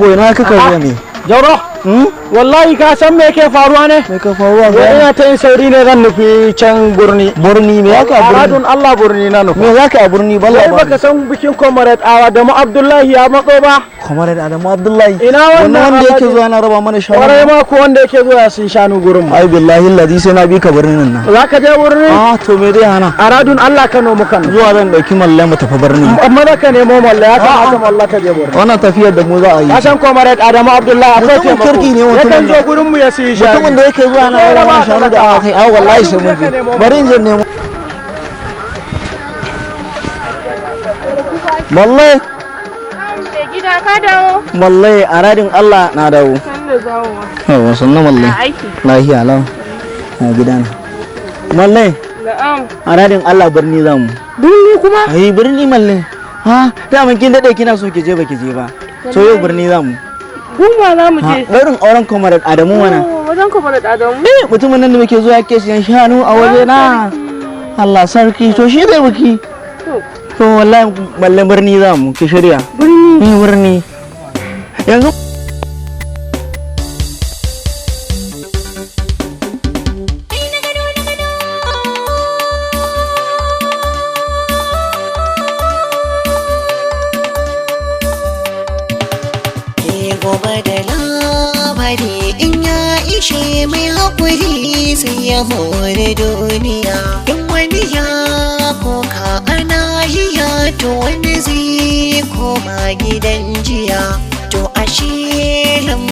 Boy, na kaka zuwa ne? Jauro, wallahi ka san me yake faruwa ne? Me ka faruwa? Wai ina ta yin sauri ne zan nufi can birni. Birni? Me zaka a birni? Aradun Allah, birni na nufa. Me zaka a birni balla? Wai baka san bikin Comrade Adamu Abdullahi ya matso ba? Comrade Adamu Abdullahi? Ina wannan wanda yake Alhaji? Zuwa na raba mana shanu. Kwarai ma ko, wanda yake zuwa sun shanu gurin mu. Ai billahi lazi sai na bi ka birnin nan. Za ka je birni? Ah, to me dai hana? Aradun Allah, Kano mu Kano. Zuwa zan dauki mallan mu tafi birni. Amma za ka nemo malla, ya kamata malla ka je birni. Wannan tafiyar da mu za a yi. Ka san Comrade Adamu Abdullahi akwai Mutumin taimako. kirki ne mutumin Yakan zo nan. gurin mu ya siyi shanu. Mutumin da yake zuwa na raba mana shanu da awakai, ai wallahi sai mun je. Bari in je nemo. Wallahi. Mai gida, ka dawo? Wallahi a radin Allah na dawo. San da dawowa. Yawa, sannu wallahi. A aiki. Lafiya lau. Na gidana. Wallahi. Na'am. A radin Allah, birni zamu. Birni kuma? Ai birni malle. Ha, daman kin dade kina so ki je, baki je ba. So yau birni zamu. Gumba za mu Ha, je. daurin auren Comrade Adamu mana. Oh, wajen Comrade Adamu. Eh, mutumin nan da muke zuwa yake siyan shanu a waje na. Allah sarki, to shi zai biki. To. To wallahi malle birni zamu, ki shirya. Birni. Ni birni. Yanzu Gobe da labari, in ya ishe mai haƙuri sai ya more duniya. In wani ya koka ana hiya, to wani zai koma gidan jiya. To ashe